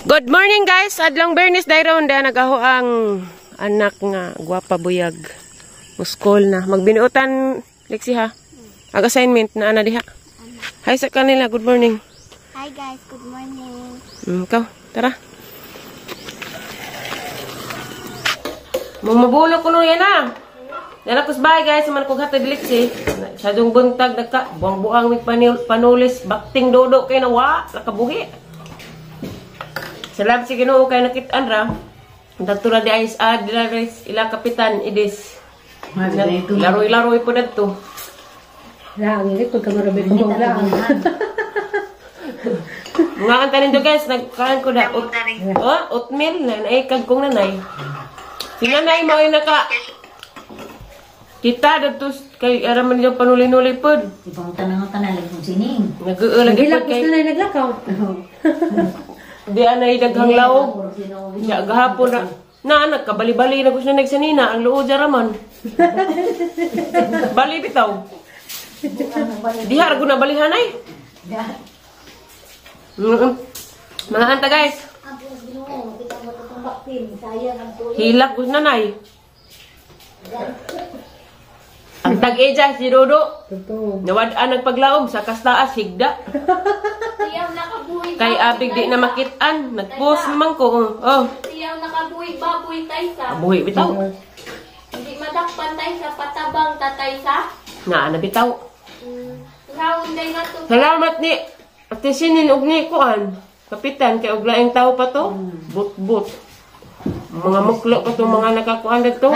Good morning, guys. Adlong Bernis dayron da nagaho ang anak nga gwapa buyag. Muskol na magbinuotan Lexi ha. Ag assignment na ana diha. Hi sa kanila, good morning. Hi guys, good morning. Ikaw, tara. Mamabulo ko no yan ah. Nalakos bye guys, man kog hatag Lexi. Sa dong buntag nagka buang-buang mig panulis bakting dodo kay na wa nakabuhi. Salamat si Ginoo kay nakit-an ra. Dagto ra di ay dila ila kapitan idis. Laroy-laroy po dadto. Laang ito kamarabi ko laang. Mga kanta ninyo guys, nagkaan ko na oatmeal na naikag kong nanay. Si nanay mo ay naka kita dadto kay araman niyo panuli-nuli pod. Ibang tanang-tanan lagi kong sining. Nag-uulagi pod kay nanay naglakaw. Di anay daghang laog. Ya gahapon na na nagkabali-bali na gusto nagsanina ang luod jaraman. Bali bitaw. Diha ra gud na balihanay. Mga anta guys. Hilak gud nanay. Ang tag-eja si Dodo. Nawad-an nagpaglaom sa kastaas higda. Kay abig di na makit-an, nagpost naman ko. Oh. Siyaw nakabuhi baboy taysa. Buhi bitaw. Hindi madakpan taysa patabang tataysa. Na ana bitaw. Salamat ni Ate Sinin og ni kuan. Kapitan kay og laing tawo pa to. But-but. Mga muklo pa to mga nakakuan dito.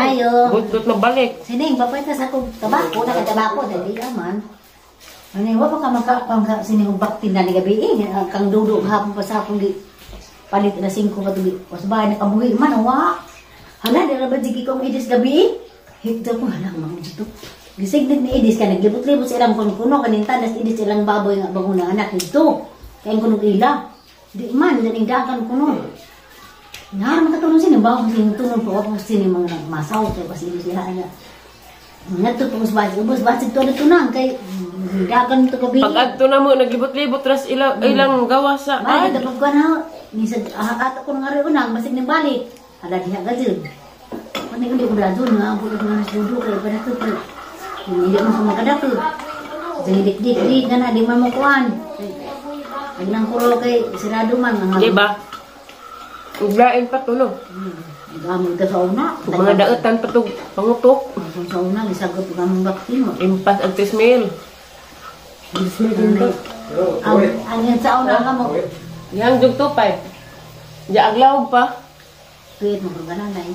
But-but na balik. Sining papayta sa akong tabako na tabako dali man. Ano wa pa ka makakuan ka sining og baktin na ni gabi eh kang dudo hapon pa sa akong gi palit na 5 ka tubi. Was ba nakabuhi man wa. Hala dira ba jigi kong idis gabi eh. Higda ko hala man dito. Gisignig ni idis ka naglibot-libot sa ilang kuno kaning tanas idis ilang baboy nga bango na anak dito. Kay kuno ila. Di man daning dagan kuno. Nga makatulong sini bawo sini tunong po ako sini mga nagmasaw kay kasi sila niya. Ngadto po sa basi, ubos basi to na tunang kay dagan to gabi. Pag adto na mo naglibot-libot ras ilang ilang gawa sa. Ay dapat ko na ni sa ato ko nga unang basig ning balik. Hala diha gajud. Ani ko dadun nga ang pulo nga dudo kay pa to. Hindi man ko makadakol. Dik-dik di kana di man mo kuan. Aglang kuro kay sirado man mga. Di ba? Uglain pa to no. Gamon ka sa una. Mga daetan pa to pangutok. Sa una gisagot ka mong baktin mo. Impas ang tismil. Ang sa una ka mo. Yang jug 25. Ja aglaw pa. Tuit mo ka nanay.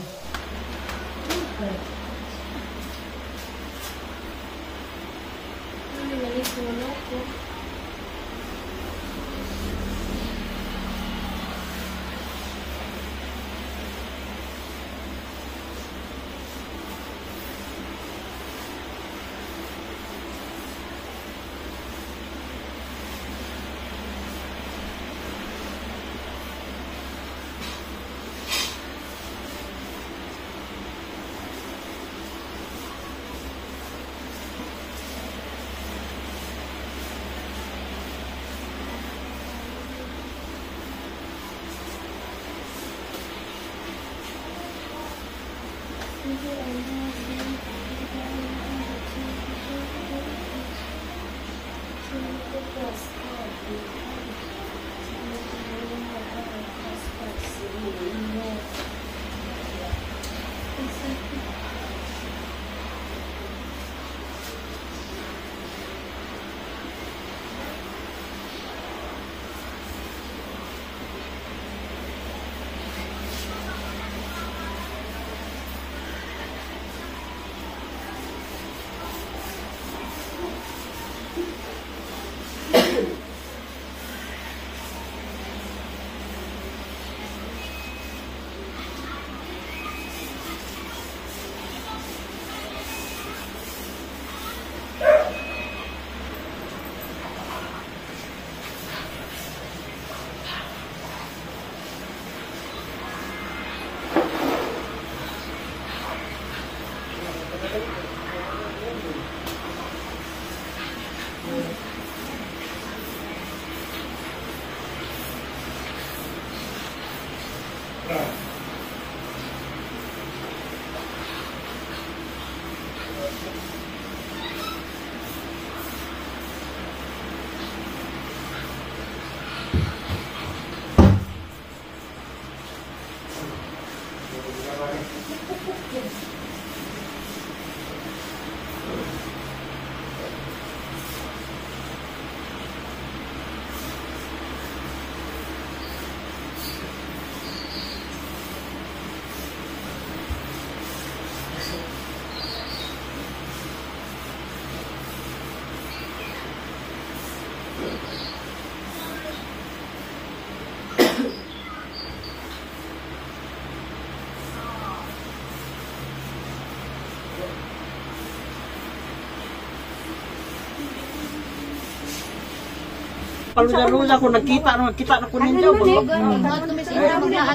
Paluya-luya ko nagkita na ko ninyo.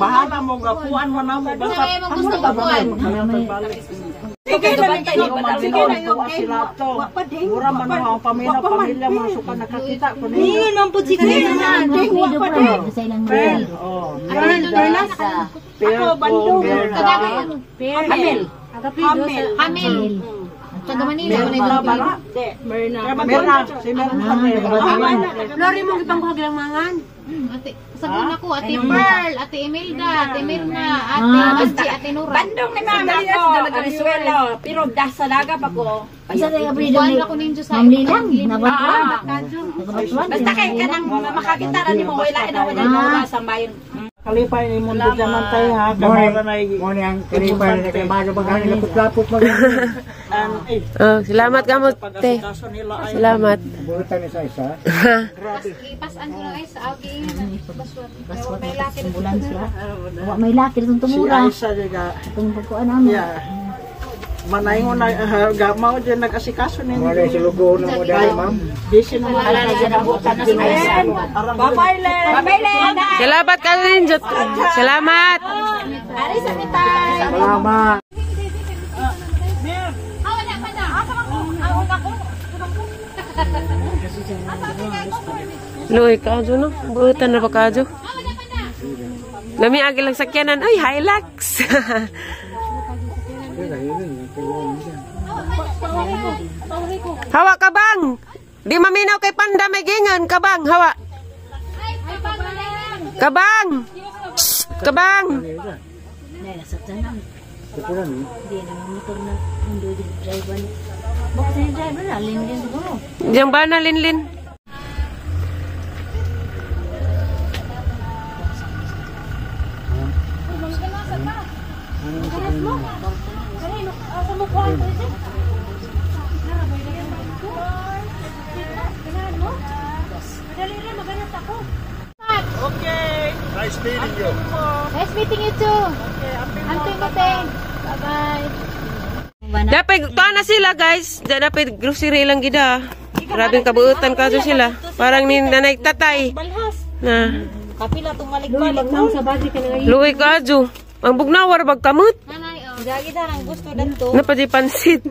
Bahala mo gapuan mo na mo basta gusto Sige na sila to. Mura man ang pamilya mga suka nakakita ko ninyo. Ningon man pud si Karina. Wa pa din. Oh. Ako Bandung. Hamil. Hamil. Taga Manila. Merna. Merna. Si Merna. Lori mong ipangkuhag lang mangan. Ate, sagun ako, Ate Pearl, Ate Imelda, Ate Mirna, Ate Manji, Ate Nora. Bandong ni mama ko, Venezuela, pero dasalaga pa ko. Isa na yung apelido Kuan ni ako ninyo sa Ma'am Lilang. Nabatuan. Nabatuan. Basta kay kanang makakita ra nimo wala na wala na sa bayan. Kalipay ni mundo dyan man tayo ha. Kamara na Mo ni ang kalipay na kay bago pag lapot-lapot mag Oh, salamat ka mo, te. Salamat. Burutan ni sa isa. Ipasan ko na ay sa agi. Baswat may laki ambulansya. Wa may laki itong tumura. Si Aisa diga. Itong pagkuan ano. Yeah. Manayngon na mao dyan nag-asikaso ninyo. Mo ni silugo na mo dahil ma'am. Busy na mo. Bye-bye, Len. Bye-bye, Len. Salamat ka rin, Jot. Salamat. Ari sa kita. Salamat. Luoy ka, no? Buutan na ba ka, Lami agi lang sakyanan. Ay, Hilux. Hawa ka bang? Di maminaw kay Panda may gingan. Kabang, hawa. Kabang! Shh, kabang! Diyan ba na, Linlin? Okay. Nice meeting you. Nice meeting you too. Antay mo, te. Bye-bye. Dapat, tuwa na sila guys. Dapat grocery lang gida. Grabing kabuutan kaso sila. Parang ni nanay tatay. Na. Kapila tumalik-balik. Luwi ka, Ju. Ang bugnawar bag kamot. Nanay, oh. Gagi ang gusto danto. Napadi pansit.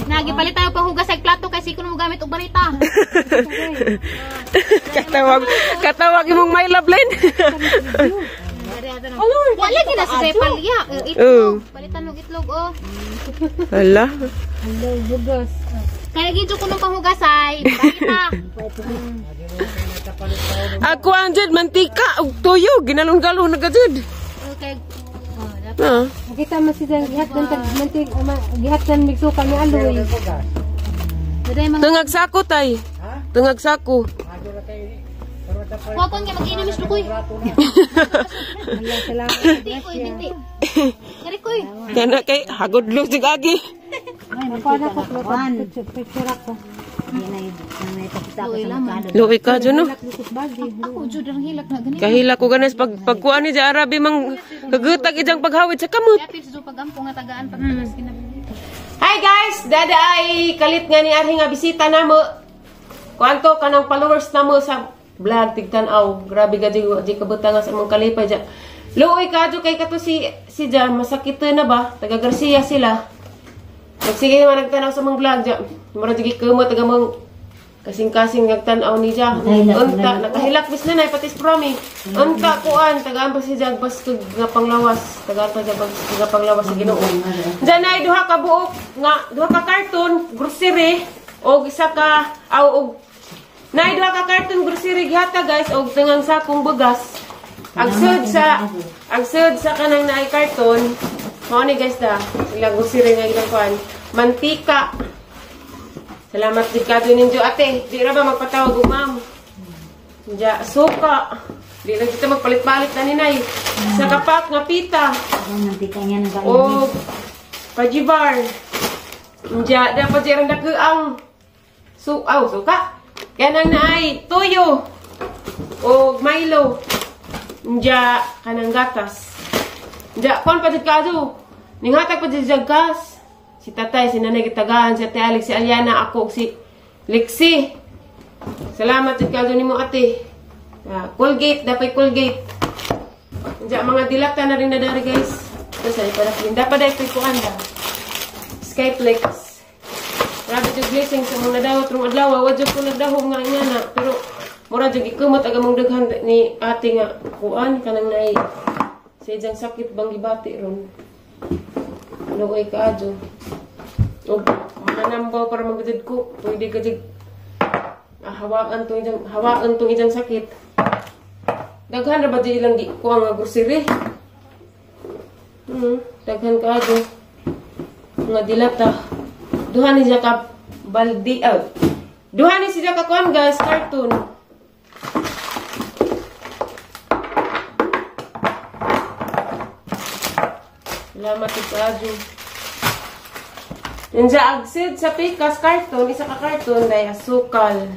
Nagipalit tayo panghugas sa plato kasi kuno mo gamit og barita. Katawag imong my love line. Wala gid na sa palya. Itlog. Palitan og itlog oh. Hala. Kaya gid ko nung panghugas ay barita. Ako ang jud mantika ug tuyo ginalon-galon na jud. Okay. Ah. Nakita mo siya gihatdan tag mantig gihatdan migsuka ni Aloy. Tungag sako tay. Tungag sako. Wa kon nga mag-inom is dukoy. Binti koy, binti. Kari koy. Kana kay hagod lo sig agi. Ako na ko picture ako. Luwi ka jud no. Ako jud ang hilak na gani. Kahila ko ganas pag pagkuan ni Arabi mang kagutag ijang paghawid sa kamot. Yapil sa pagampo nga tagaan pagtagas kinabuhi. Hi guys, dada ay kalit nga ni Arhi nga bisita namo. Kuanto kanang followers namo sa vlog tigtan-aw. Grabe ga di kabutang sa among kalipay dya. Luoy kadyo kay kato si Jan masakit na ba? Taga Garcia sila. Nagsige man nagtanaw sa among vlog dya. Mura jud kumot taga mong Kasing-kasing nagtan-aw ni Ja. Unta nakahilak bis nanay pati si Promi. Unta kuan tagaan pa si Jag baskog nga panglawas. Tagaan pa siya baskog nga panglawas sa Ginoo. Diyan ay duha ka buok nga duha ka karton grocery og isa ka aw og nay duha ka karton grocery gihatag guys og tingang sakong bugas. Agsud sa kanang naay karton mao ni guys da sila grocery nga ilang kuan mantika. Salamat jud kadto ninyo ate. Di ra ba magpatawag og ma'am? Ja, suka. Di lang kita magpalit-palit na ninay. Sa kapak nga pita. Mantika niya nang kain. Og pajibar. Ja, dapat siya rang dakuang suka. Kanang naay tuyo. Og Milo. Ja, kanang gatas. Ja, kon pa jud kadto. Ninghatag pa jud gas. Si tatay, si nanay gitagaan, si ate Alex, si Aliana, ako, si Lexi. Salamat jud kadto nimo ate. Colgate, dapat Colgate. Diyan, mga dilata na rin na dari guys. Ito sa iparafin. Dapat dahil kuan da. Skyflex. Grabe jud blessing sa mga nadawat rong adlaw. Wa jud ko nagdahom nga ingana, pero mura jud gikumot aga mong daghan ni ate nga kuan kanang naay sa ijang sakit bang gibati ron. Luoy kaadyo. Og manambaw para magudid ko. Pwede ka jud hawaan tong ijang sakit. Daghan ra ba di ilang kuha nga grocery? Daghan kaadyo. Nga dilata. Duha ni siya ka baldi out. Duha ni siya ka kuan guys, cartoon. Salamat kaadyo. Nandiyan agsid sa pikas karton, isa ka karton dahil asukal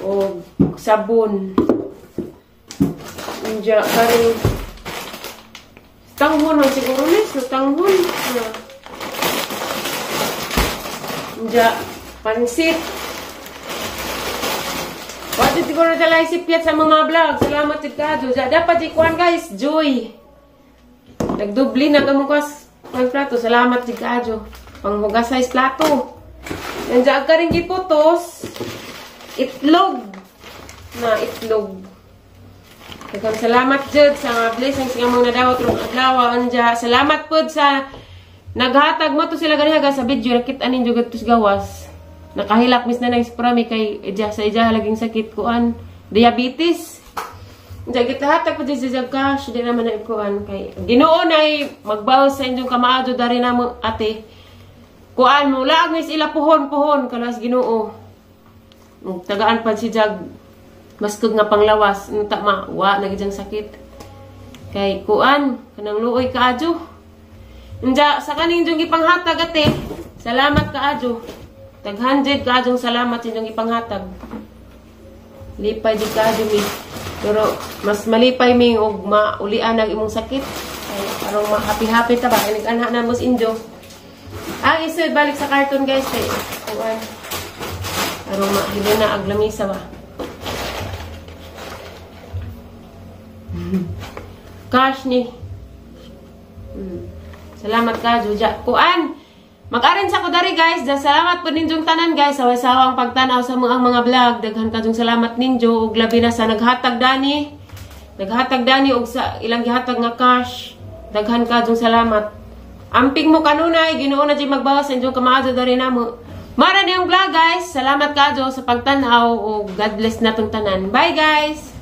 o sabon. Nandiyan karing tanghon man siguro ni, so tanghon. Nandiyan pansit. Wala siguro dala isipyat sa mga vlog. Salamat jud kaadyo. Dapat ikuan guys, joy. Nagdubli na kamukas pang plato. Salamat jud kaadyo. Panghugas size plato. Nandiyan ka rin giputos. Itlog. Na itlog. Daghang salamat jud sa mga blessings nga mong nadawat rong adlaw. Anja, salamat pud sa naghatag mo to sila ganiha sa video nakita ninyo gadto sa gawas. Nakahilak mis na nang prami kay ija sa ija laging sakit kuan diabetes. Diyan kita hatag pa dyan cash, di naman na ikuan kay Ginoo nay magbawas sa inyong kamaadyo dari namo ate. Kuan mo laag mis ila puhon-puhon kalas Ginoo. Tagaan pa si Jag maskog nga panglawas unta ma wa lagi diyang sakit. Kay kuan kanang luoy kaadyo. Unja sa kaning inyong gipanghatag ate. Salamat kaadyo. Tag 100 kaadyong salamat sa inyong gipanghatag. Lipay jud kaadyo mi. Pero mas malipay mi og maulian ang imong sakit. Ay arong ma-happy-happy ta ba kay nag-anha na mo injo. Ang isod balik sa carton guys kay kuan. Arong mahilo na ag lamisa ba. Cash ni. Salamat ka Juja. Kuan. Mag-arin sa ko dari guys. Salamat po ninyong tanan guys. Sawa-sawang pagtanaw sa mga vlog. Daghan kajong salamat ninyo. Ug labi na sa naghatag dani. Naghatag dani og sa ilang gihatag nga cash. Daghan kajong salamat. Amping mo kanunay. Ginoo na dyan magbawas sa inyong kamaadyo dari namo. Mara niyong vlog guys. Salamat kadyo sa pagtanaw. Ug God bless natong tanan. Bye guys!